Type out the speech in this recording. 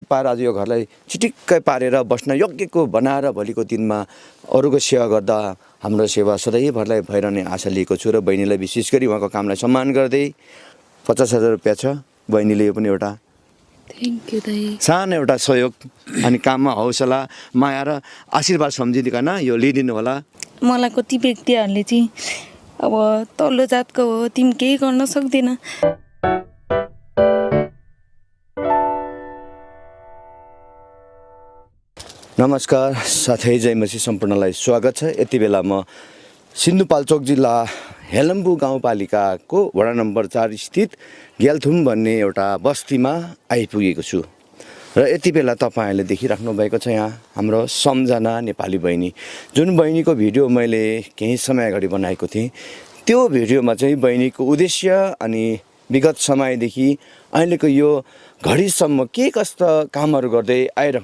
पार आज यो घरलाई चिटिक्कै पारेर बस्न योग्यको बनाएर भोलिको दिनमा अरूको सेवा गर्दा हाम्रो सेवा सधैँभरलाई भइरहने आशा लिएको छु र बहिनीलाई विशेष गरी उहाँको कामलाई सम्मान गर्दै 50,000 रुपियाँ छ। बहिनीले यो पनि एउटा थ्याङ्क यू दाइ। सानो एउटा सहयोग अनि काममा हौसला माया र आशीर्वाद सम्झिदिकन यो लिइदिनु होला। मलाई कति व्यक्तिहरूले चाहिँ अब तल्लो जातको हो तिमी केही गर्न सक्दैन। नमस्कार साथै जय मसी सम्पूर्णलाई स्वागत छ। यति बेला म सिन्धुपाल्चोक जिल्ला हेलम्बु गाउँपालिकाको वडा नम्बर 4 स्थित ग्याल्थुम भन्ने एउटा बस्तीमा आइपुगेको छु र यति बेला तपाईँहरूले देखिराख्नु भएको छ यहाँ हाम्रो सम्झना नेपाली बहिनी, जुन बहिनीको भिडियो मैले केही समय अगाडि बनाएको थिएँ। त्यो भिडियोमा चाहिँ बहिनीको उद्देश्य अनि विगत समयदेखि अहिलेको यो घडीसम्म के कस्ता कामहरू गर्दै आइरहनु